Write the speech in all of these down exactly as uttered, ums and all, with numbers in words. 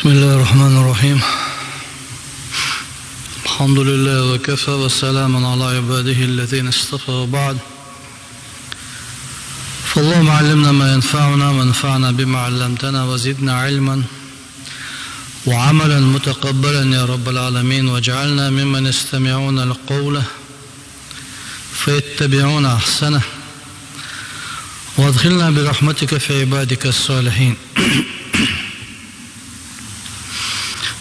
بسم الله الرحمن الرحيم. الحمد لله وكفى وسلام على عباده الذين اصطفى وبعد. فاللهم علمنا ما ينفعنا وانفعنا بما علمتنا وزدنا علما وعملا متقبلا يا رب العالمين، واجعلنا ممن يستمعون القول فيتبعون أحسنه، وأدخلنا برحمتك في عبادك الصالحين.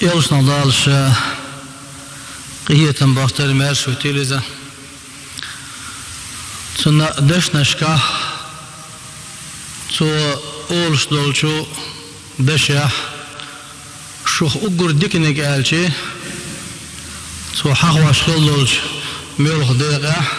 Элчано, Дала шен къинхетам бахийтар, маьрша витийла иза, цун дешнашкахь, цо олуш долчу дашехь, шух уггар диканиг аьлча, цо хьахош хилла долчу муьлхха декъехь,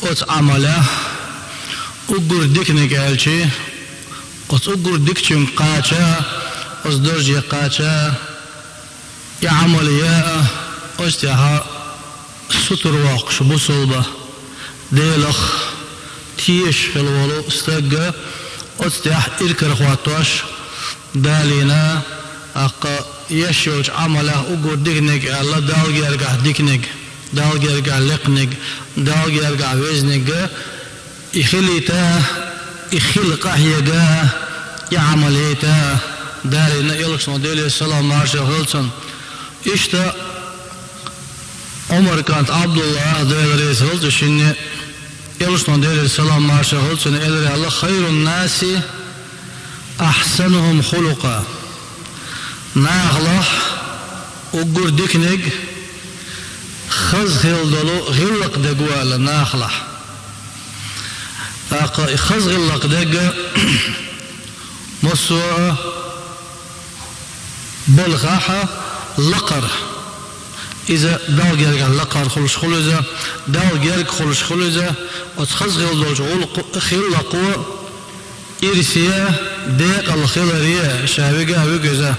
оцу Ӏамалехь, уггар диканиг аьлча, оцу уггар дикачуьнга кхача, оцу дарже кхача, и Ӏамал яа, оцу тӀехь сутара воккхуш бусалба, Делах тешаш хилла волу стаг, оцу тӀехь иракарахӀоттош, Далла, тӀаккха еш йолчу Ӏамалех уггар диканиг аьлла, Далла гергахь диканиг, Далла гергахь лекханиг, Далла гергахь везниг, и хилийта, и хила къахьега, и Ӏамал яйта, Далла, Элчано, Делера салам маршалла хуьлда цунна. Иштта Ӏумар кӀант Ӏабдуллахь, Дела реза хуьлда цунна, Элчано, Делера салам маршалла хуьлда цунна, элира аьлла: «Хайрун наси ахьсанухум хулукъа». Нахалахь уггар диканиг хаза хилла долу гӀиллакх дерг ву аьлла нахалахь. ТӀаккха и хаза гӀиллакх дерг массо а балхахь лакхара. Иза Далла гергахь лакхара хуьлуш хуьлу иза, Далла герга хуьлуш хуьлу иза, оцу хаза хилла долчу гӀуллакхо, гӀиллакхо ирсе, декъала хиларе ша вига а вуьгу иза,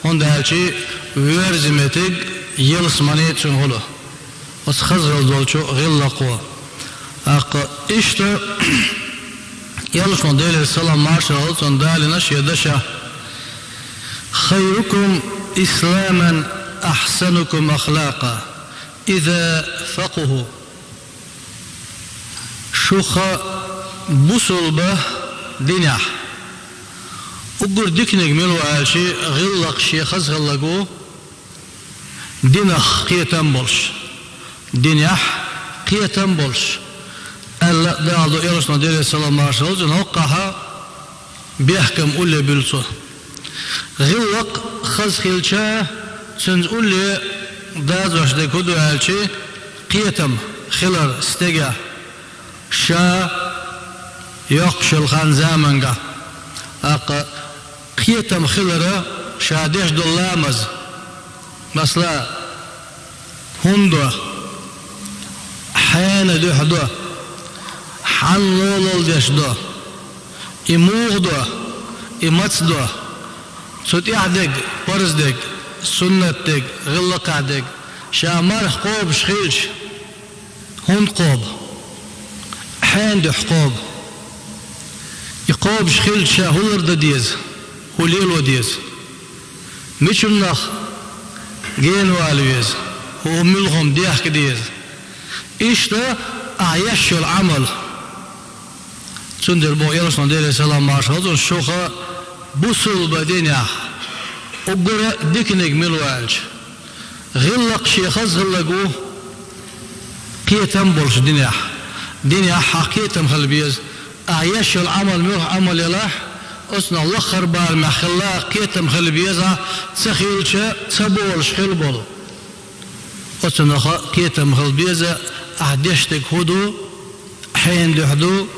хӀунда аьлча воьрза меттиг ялсамане цуьнан хуьлу. Оцу хаза хилла долчу гӀиллакхо. ТӀаккха иштта Элчано, Делера салам маршалла хуьлда цунна, Далла шен дашехь: «Хайрукум исламан ахьсанукум ахлакъа, иза факъуху». Шух бусалба динехь уггар диканиг мила ву аьлча, гӀиллакх шен хаза хилларг ву, динах кхетам болуш, динехь кхетам болуш, аьлла Дала ду, Элчано, Делера салам маршалла хуьлда цунна, хӀоккхахь бехкам улле буьллу цо. ГӀиллакх хаза хилча, цуьнца улле дазош дерг хӀун ду аьлча, кхетам хилар стегехь, ша йоккхуш йолу хан-заманга. ТӀаккха кхетам хилар ша деш долу ламаз. Масала, хӀунда до, хьенан дуьхьа до, хьанна лолалла деш до, и муха до, и маца до, цу тӀехь дерг, парз дерг, суннат дерг, гӀиллакхехь дерг, ша марха кхобуш хилча, хӀунда кхобу? Хьенан дуьхьа кхобу? И кхобуш хилча, ша хӀун лардан деза, хӀун лело деза? Мичунах генавала веза, хӀун муьлхха дехка деза? Иштта ахь еш йолу Ӏамал. Цундела боху Элчано, Делера салам маршалла хуьлда цунна, шух бусалба динехь уггар диканиг мила ву аьлча, гӀиллакх шен хаза хилларг ву, кхетам болуш динехь. Динехь хьан кхетам хила беза. Ахь еш йолу Ӏамал муьлха Ӏамал елахь, оцунах лаххара барамехь хилла кхетам хила беза, ца хилча, ца болуш хила болу. Оцунах кхетам хила беза, ахь деш дерг хӀун ду, хьенан дуьхьа ду,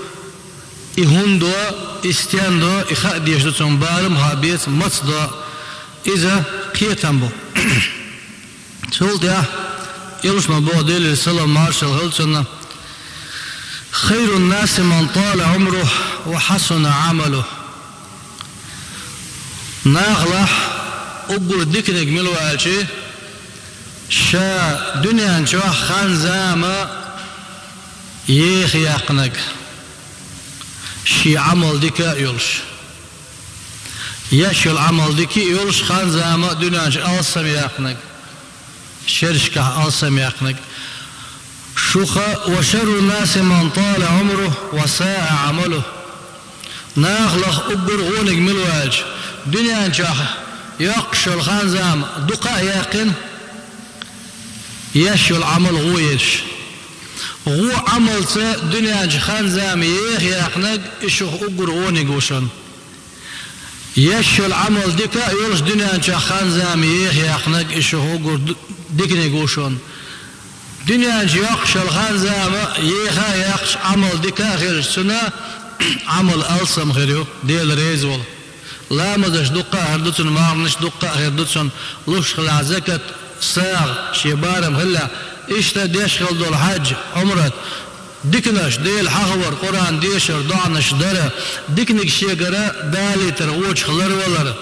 и хӀунда до, и стенна до, и хаа дезаш ду, цунна барам хаа беза, маца до. Иза кхетам бу. Цул тӀаьхьа Элчано боху, Делера салам маршалла хуьлда цунна: «Хайрун наси ман тала Ӏумруху ва хьасуна Ӏамалуху». Нахалахь уггар диканиг мила ву аьлча, ша дуьнен чохь хан-зама еха яьккхинарг, шен Ӏамал дика а йолуш. Еш йолу Ӏамал дика а йолуш, хан-зама а дуьнен чу алсамъяьккхинарг, шерашкахь алсамъяьккхинарг. Шух: «Ва шарру ннаси ман тала Ӏумруху ва саа Ӏамалуху». Нахалахь уггар гӀониг мила ваьлча, дуьнен чохь йоккхуш йолу хан-зама дукха а яьккхина, еш йолу Ӏамал гӀо езаш. ГӀо Ӏамалца дуьнен чу хан-зама еха яьккхинарг, и шух уггар гӀониг ву шуна. Еш йолу Ӏамал дика а йолуш, дуьнен чохь хан-зама еха яьккхинарг, и шух уггар ду-, диканиг ву шуна. Дуьнен чу йоккхуш йолу хан-зама еха а яьккхича, Ӏамал дика а хилча, цуьнан Ӏамал алсам хир ю, Дела реза волу. Ламазаш дуккха а хир ду цуьнан, марханаш дуккха а хир ду цуьнан, луш хилахь закат, сагӀа, шен барам хилахь, иштта деш хила долу хьаьж, Ӏумрат, диканаш, Дела хьахавар, Къуръан дешар, доӀанаш дар, диканиг шегара далийтар, вочух ларвалар.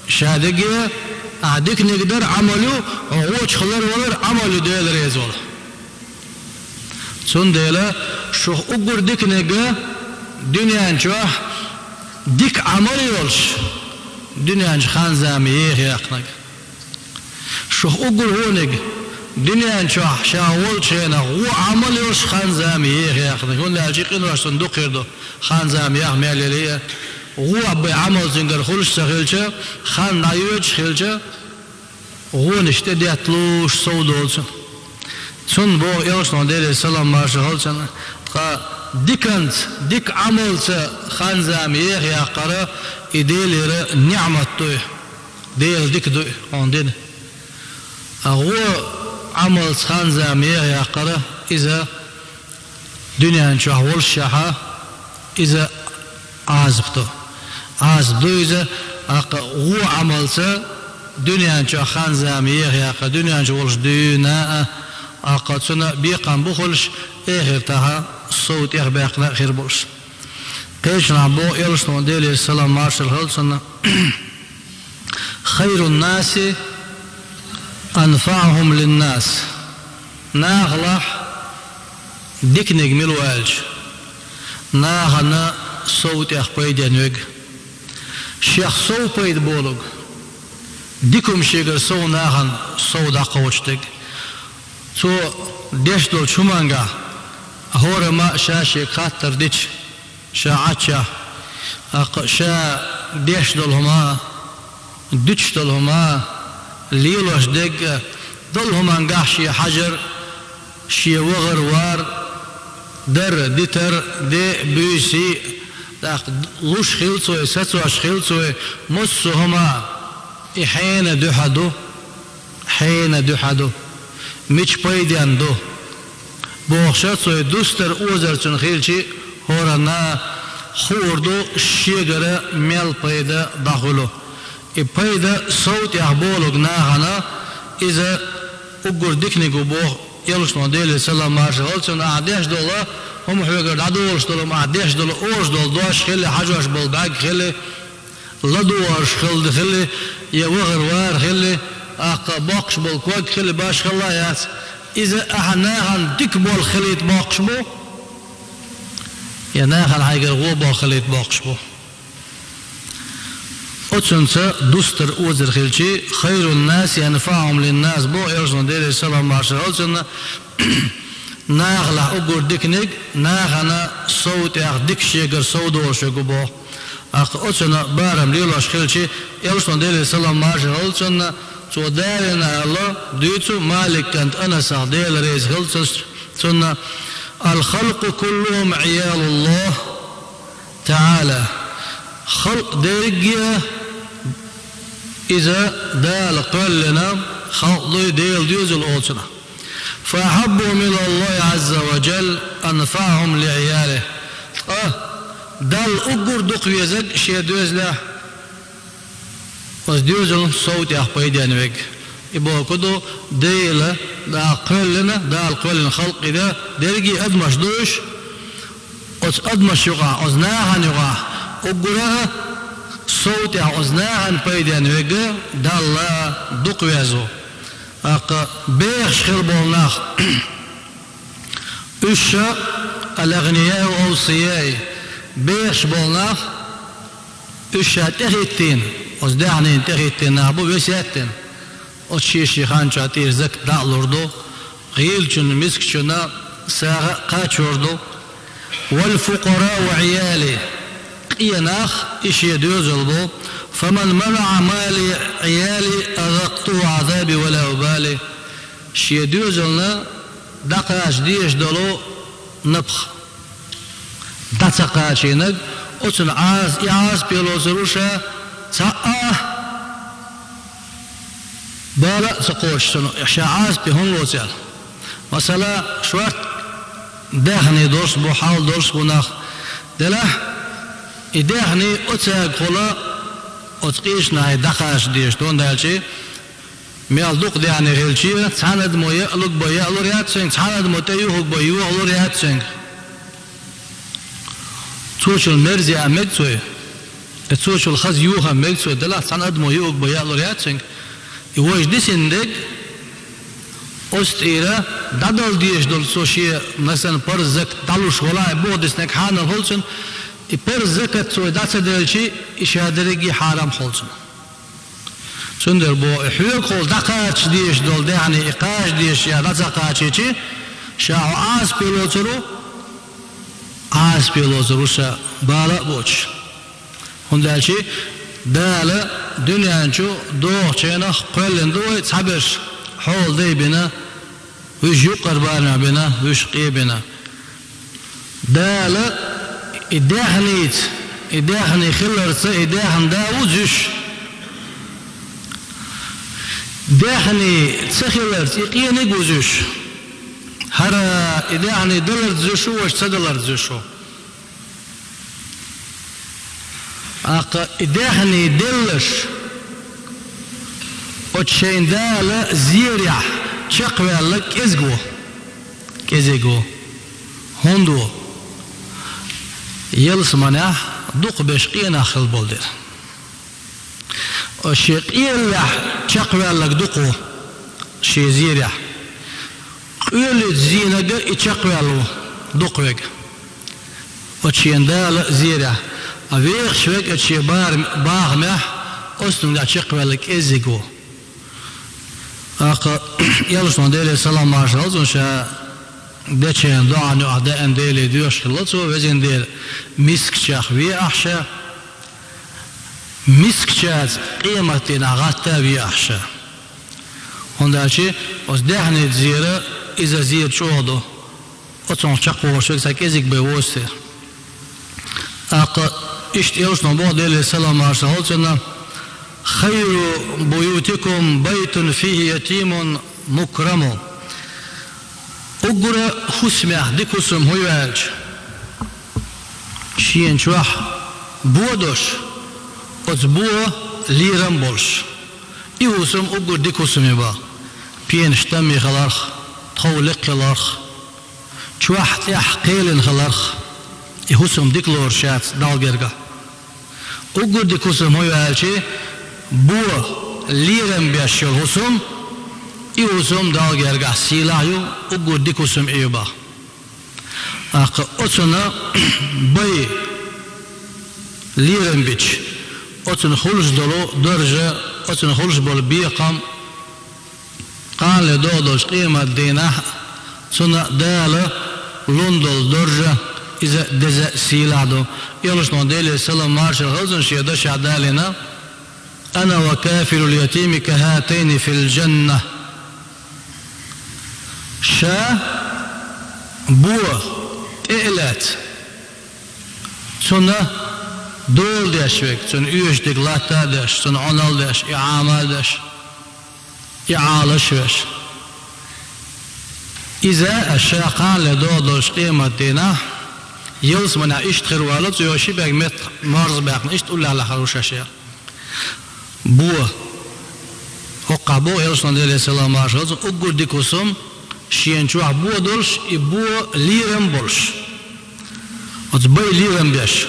Ша дерриге, ахь диканиг дар Ӏамал ю, хьо вочух ларвалар Ӏамал ю, Дела реза волу. Цундела шух уггар диканиг, дуьнен чохь дика Ӏамал йолуш, дуьнен чу хан-зама еха яьккхинарг. Шух уггар гӀониг, дуьнен чохь ша волчу хенахь гӀо Ӏамал йолуш, хан-зама еха яьккхинарг. ХӀунда аьлча и къинош цунна дукха хир ду, хан-зама яха мел яле а, гӀо бен Ӏамал цуьнгара хуьлуш ца хилча, хан дӀайоьдуш хилча, гӀонаш тӀедетталуш сов долу цунна. Цунна боху элчано, Делера салам-маршалла хуьлда цунна, ткъа диканца, дика Ӏамалца хан-зама еха яккхар, и Делера ниӀмат ду и, Делан дика ду и хьуна дина. А гӀо Ӏамалца хан-зама еха яккхар, иза дуьнен чохь волушшехь, иза Ӏазап ду. Ӏазап ду иза, тӀаккха гӀо Ӏамалца дуьнен чохь хан-зама еха яккхар, дуьнен чу волуш дуьйна а, тӀаккха цунна бекхам бу хуьлуш, эхартахь сов тӀехбаьккхина а хир болуш. Кхечанхьа боху элчано, Делера салам-маршалла хуьлда цунна: «Хайрун-наси анфаӀухум лин-нас». Нахалахь диканиг мила ву аьлча, нахана сов тӀех пайденна верг. Шех сов пайда болург, дика хӀума шегара сов нахана сов дӀакхочушдерг. Цо деш долчу хӀумангахь хӀораммо а ша шега хаттар дича, ша Ӏаччехь, тӀаккха ша деш долу хӀума, дуьтуш долу хӀума, лелош дерг а, долу хӀумангахь шен хьажар, шен вахар-вар, дар, дитар, де, буьйса, тӀаккха луш хилла цо, сацош хилла цо, массо а хӀума, и хьенан дуьхьа ду, хьенан дуьхьа ду, мича пайденна ду. Бохуша цо дустар озар цуьнан хилчи, хӀоранна хуур ду шегара мел пайда дӀахуьлу. И пайда сов тӀех болург нахана, иза уггар диканиг ву боху элчано, Делера салам-маршалла хуьлда цунна, ахь деш долу хӀума, хьоьгара дӀадолуш долу хӀума, ахь деш долу, олуш долу дош хилла, хьажош болу бӀаьрг хилла, ладугӀуш хилла хилла, я вахар-вар хилла, тӀаккха боккхуш болу ког хилла, башхалла а яц. Иза ахьа нахана дика болх хилийта боккхуш бу, я нахана хьайгара гӀо болх хилийта боккхуш бу. Оцунца дустар озар хилчи, «Хайрун-наси анфаӀухум лин-нас», боху элчано, Делера салам-маршалла хуьлда цунна, нахалахь уггар диканиг, нахана сов тӀех дика шегара сов долуш верг ву боху. ТӀаккха оцунна барам лелош хилчи, элчано, Делера салам-маршалла хуьлда цунна, цо далийна аьлла дуьйцу Малик кӀанта Анасах, Дела реза хилда цунна: «Ал-халкъу куллухум Ӏиялуллахь таӀала». Халкъ дерриге а иза Дала кхоьллина халкъ дуй, Делан доьзал олу цунах. «Фа ахьаббухум илаллахӀи Ӏазза ва жалла анфаӀухум ли Ӏиялихь». Ткъа Далла уггар дукха везарг шен доьзалехь оцу доьзална сов тӀех пайденна верг. И бохург ду, Дела, Дала кхоьллина, Дала кхоьллина халкъ и дан, дерриге а адамаш ду уьш. Оцу адамаш юкъахь, оцу нахана юкъахь, уггара а сов тӀех оцу нахана пайденна верг Далла дукха веза ву. ТӀаккха бехаш хила болу нах, уьш ша, «ал-агънияу авсияи», бехаш болу нах, Уьш ша тӀехӀиттийна, оцу даьхнина тӀехӀиттийна нах бу весет дина. Оцу шен-шен хан чохь тӀера закат дӀа а лур ду, гӀийлачунна, мискачунна, сагӀа а кхачор ду. Вал фукъара ва Ӏияли, къен нах, и шен доьзал бу. Фаман манаӀа мали Ӏияли, азакътуху Ӏазаби ва ла убали. Шен доьзална дӀакхача дезаш долу напха дӀа ца кхачийнарг, оцунна Ӏаз-, и Ӏазапе лоцур ву ша, цхьа а бала а ца кхочуш цунна, ша Ӏазапе хӀунда лоцу аьлла. Масала, шорта даьхни долуш бу, хьал долуш бу нах. Делахь, и даьхни оцаьргахула оцу къечу нахе дӀакхача дезаш ду, хӀунда аьлча мел дукха даьхни хилча, цхьана адамо яалург бен яалур яц цуьнга, цхьана адамо тӀеюхург бен йохалур яц цуьнга. Цо чул мерза яа мега цо, э, цо чул хаза йоха мега цо, делахь цхьана адамо юург бен яалур яц цуьнга. И вайша дисина дерг, оцу тӀера дӀадала дезаш долу цо шен, масалан, парз закат дӀалуш валахь, и бух диснарг хьанал хуьлу цунна, и парз закат цо дӀа ца делча, и ша дерриге хьарам хуьлу цунна. Цундела боху, и хьоьгахула дӀакхача дезаш долу даьхни и кхача дезаш я дӀа ца кхачийча, ша хьо Ӏазапе лоцур ву, Ӏазапе лоцур ву ша бала а боцуш. ХӀунда аьлча Дала дуьнен чу дохучу хенахь кхоьллина ду вай цхьаберш хьолада бина, вуьш юккъера барамехь бина, вуьш къе бина. Дала и даьхница, и даьхни хиларца, и даьхни да ву зуьш. Даьхни ца хиларца, и къениг ву зуьш. ХӀара и даьхни даларца зуьш ву, ваша ца даларца зуьш ву. ТӀаккха и даьхни делларш, оцу шайн Дала зерехь чекхваьлларг кӀезиг ву. КӀезиг ву. ХӀунда ву? Ялсаманехь дукха беш къен нах хилла болу дела. Оцу шен къеллехь чекхваьлларг дукха ву шен зерехь. Къоьллица зийнарг и чекхваьлла ву дукха верг. Оцу шен Дала зерехь. А вехаш верг оцу шен бар-, бахамехь, оцунна чекхваьлларг кӀезиг ву. ТӀаккха Элчано, Делера салам-маршалла хуьлда цунна, ша дечу доӀанна юкъахь даим Деле доьхуш хилла цо: Везан Дела, мискачех ве ахь ша, мискачаьрца къематдийнахь гӀатта а ве ахь ша. ХӀунда аьлча оцу даьхница зер, иза зер чӀогӀа ду. Оцунах чекхволуш верг цхьа кӀезиг бен воцу те. ТӀаккха иштта Элчано боху, Делера салам-маршалла хуьлда цунна: «Хайру буютикум байтун фихи ятимун мукраму». Уггара хӀусамех дика хӀусам хӀун ю аьлча, шена чохь бо долуш, оцу бо лерам болуш. И хӀусам уггар дика хӀусам ю боху. Пенаш таммий хиларх, тхов лекха хиларх, чохь тӀехь кхелина хиларх, и хӀусам дика лоруш яц Далла гергахь. Уггар дика хӀусам хӀун ю аьлча, бо лерам беш йолу хӀусам, и хӀусам Далла гергахь сийлахь ю, уггар дика хӀусам и ю боху. ТӀаккха оцунна бай лерам бича, оцунна хуьлуш долу даржа, оцунна хуьлуш болу бекхам, кханале догӀу долчу къематдийнахь цунна Дала лун долу даржа, иза деза а, сийлахь а ду. Элчано, Делера салам-маршалла хуьлда цунна, шен дашехь далийна: «Ана ва кафилул ятими кахатайни фил джанна». Ша бо тӀе а лаьцна, цунна дола деш верг, цунна оьшург латта а деш, цунна Ӏуналла деш, и Ӏамал деш, и Ӏалаш веш. Иза ша кханале догӀу долчу къематдийнахь, ялсаманехь иштта хир валу, цо ши бӀаьрг меттах морза баьккхина, иштта уллехь лахьар ву ша шен. Бо. ХӀокхахь боху Элчано, Делера салам-маршалла хуьлда цунна, уггар дика хӀусам, шена чохь бо долуш, и бо лерам болуш. Оцу бай лерам беш,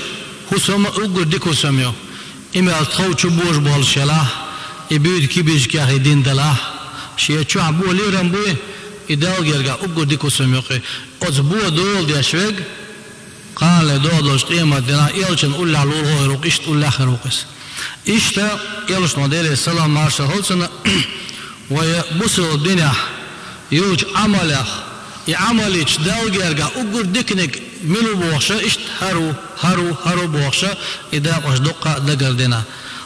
хӀусам а уггар дика хӀусам ю. И мел тхов чу божа болуш елахь, и буьйда кибичкех и дина далахь, шен чохь бо лерам буй, и Далла гергахь уггар дика хӀусам ю-кх и. Оцу бо дола деш верг, Кханале догӀа долча къематдийнахьа элчан уллехь лулахо хир ву-кх, иштта уллехь хир ву-кх иза. Иштта элчано, Делера салам-маршо хилда цунна, вай бусалба динехь йолчу Ӏамалех, и Ӏамал йича Далла гергахь уггар диканиг мила ву бохуш, иштта хӀара ву, хӀара ву, хӀара ву бохуш, и дакъош дуккха а дагардина.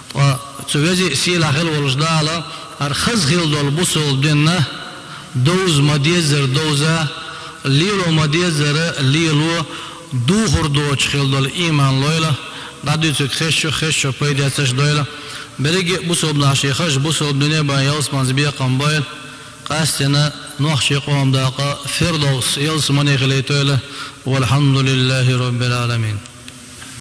Ткъа цу веза а, сийлахь а хила волчу Дала хӀара хаза хила долу бусалба дин довза ма-деззара довза, лело ма-деззара лело, духур доцуш хила долу ийман лойла, дӀадуьйцург хезча, хезча пайда эцарш дойла. Берриге а бусалба нах шен хазачу бусалба дине бан ялсаманца бекхам бойла. Къаьсттина нохчийн къоман дакъа Фирдовс ялсамане хилийтойла. Валхьамдулиллахи Роббил Ӏаламин.